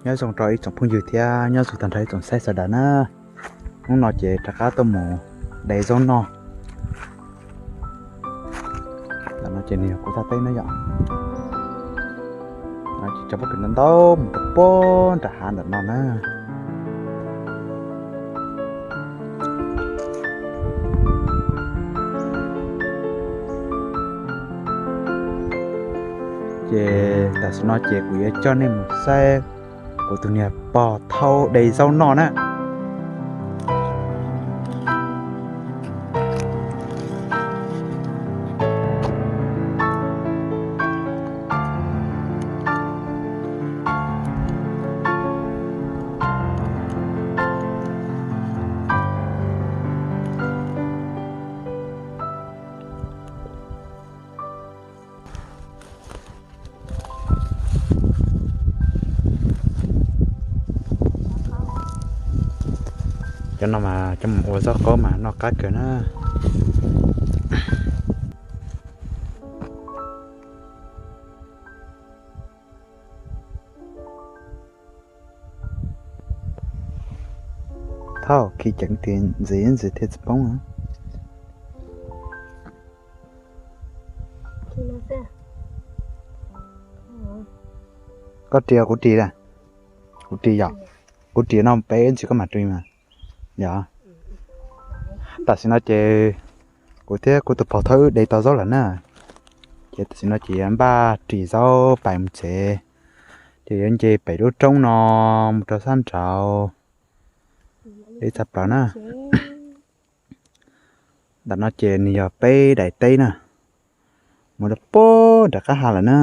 Nyob zoo rau ib tsoom phooj ywg thiab nyob zoo tag nrho ib tsoom saib sawv daws na. Hnub no ces rov qab tuaj mus de zaub noj. Ntawm no ces nws yog kuv thaj teb na yom. Ces cov pob kws ntau ntau mus rau puag nram hav ntawm no na. Ces tam sim no ces kuv yuav coj nej mus saib kuv tus niag pog thau de zaub noj na. Cov no mas cov mus ua zaub qaub mas noj qab kawg na. Thauj khi ceev tias ntxiv ntxiv thiaj tsis poob. Koj ris kuv ris a? Kuv ris yom. Kuv ris no peb ntsis koj mam ris mas. Yog. Tam sim no ces kuv thiab kuv tus pog thawb wb de tau zaub lawm na. Ces tam sim no ces yuav npaj ris zaub pais mus tsev. Ces yuav nce pem lub roob no mus rau sab nraud ib txhais plaws na. Ntawm no ces nws yog peb daim teb na, mus rau puag nram qab ha lawm na.